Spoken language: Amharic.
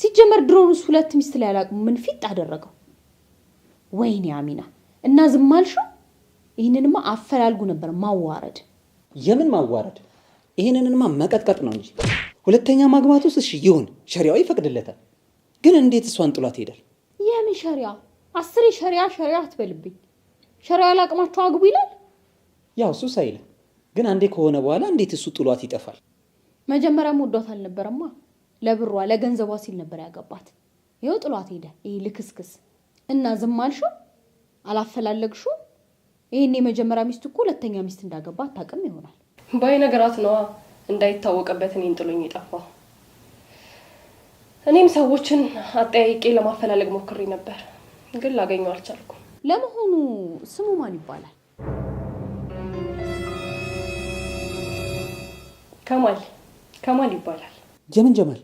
ሲጀመር ድሮውንስ ሁለት ሚስት ላይ አላቅሙ ምን ፊጥ አደረገው? ወይኔ አሚና እና ዝም አልሽው? ይህንንማ አፈላልጉ ነበር ማዋረድ። የምን ማዋረድ? ይህንንማ መቀጥቀጥ ነው እንጂ ሁለተኛ ማግባት ውስጥ እሺ ይሁን፣ ሸሪያው ይፈቅድለታል። ግን እንዴት እሷን ጥሏት ይሄዳል? የምን ሸሪያ? አስሬ ሸሪያ ሸሪያ አትበልብኝ። ሸሪያ ያላቅማቸው አግቡ ይላል። ያው እሱ ሳይልም ግን አንዴ ከሆነ በኋላ እንዴት እሱ ጥሏት ይጠፋል? መጀመሪያም ወዷት አልነበረማ። ለብሯ ለገንዘቧ ሲል ነበር ያገባት። ይኸው ጥሏት ሄደ። ይሄ ልክስክስ እና ዝም አልሽው? አላፈላለግሽው? ይሄን የመጀመሪያ ሚስት እኮ ሁለተኛ ሚስት እንዳገባ አታውቅም ይሆናል። ባይ ነገራት ነዋ እንዳይታወቅበት እኔን ጥሎኝ የጠፋው። እኔም ሰዎችን አጠያይቄ ለማፈላለግ ሞክሬ ነበር፣ ግን ላገኘው አልቻልኩም። ለመሆኑ ስሙ ማን ይባላል? ከማል ከማል ይባላል። የምን ጀማል?